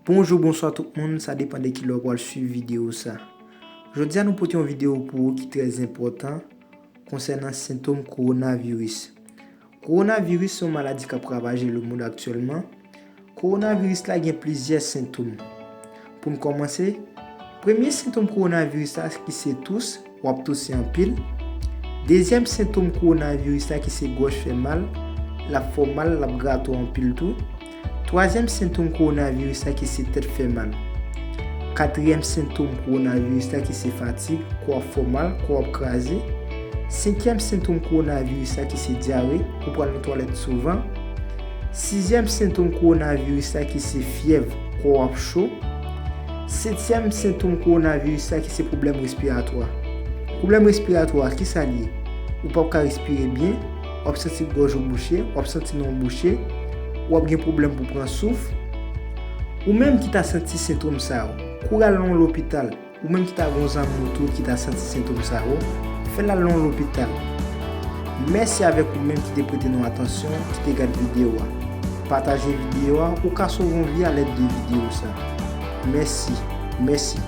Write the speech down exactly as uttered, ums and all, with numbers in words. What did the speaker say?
Bonjou, bonswa tout moun, sa depann de kilè w pral swiv videyo sa. Jodi a nou pote yon videyo pou ou ki trè enpòtan konsènan sentòm kowonaviris. Kowonaviris se yon maladi k ap ravaje lemonn aktyèlman. Kowonaviris la gen plizyè sentòm. Pou n kòmanse, premye sentòm kowonaviris la ki se tous, w ap touse anpil. Dezyèm sentòm kowonaviris la ki se gòj fè mal, l ap fè w mal, l ap grate w anpil tou. Twazyèm sentòm kowonaviris la ki se tèt fè mal. Katriyèm sentòm kowonaviris la ki se fatig, kò ap fè w mal, kò ap kraze. Senkyèm sentòm kowonaviris la ki se dyare, ou pral nan twalèt souvan. Sizyèm sentòm kowonaviris la ki se fyèv, kò ap cho. Setyèm sentòm kowonaviris la ki se pwoblèm respiratwa. Pwoblèm respiratwa, kisa l ye? Ou p ap ka respire byen, w ap santi gòj ou bouche, w ap santi nen w bouche, w ap gen pwoblèm pou pran souf. Ou menm ki ta santi sentòm sa yo, kouri al nan yon lopital. Ou menm ki ta gen yon zanmi w tou ki ta santi sentòm sa yo, fè l al nan yon lopital. Mèsi avèk ou menm ki te prete nou atansyon, ki te gad videyo a. Pataje videyo a, ou ka sove yon vi alèd de videyo sa. Mèsi, mèsi.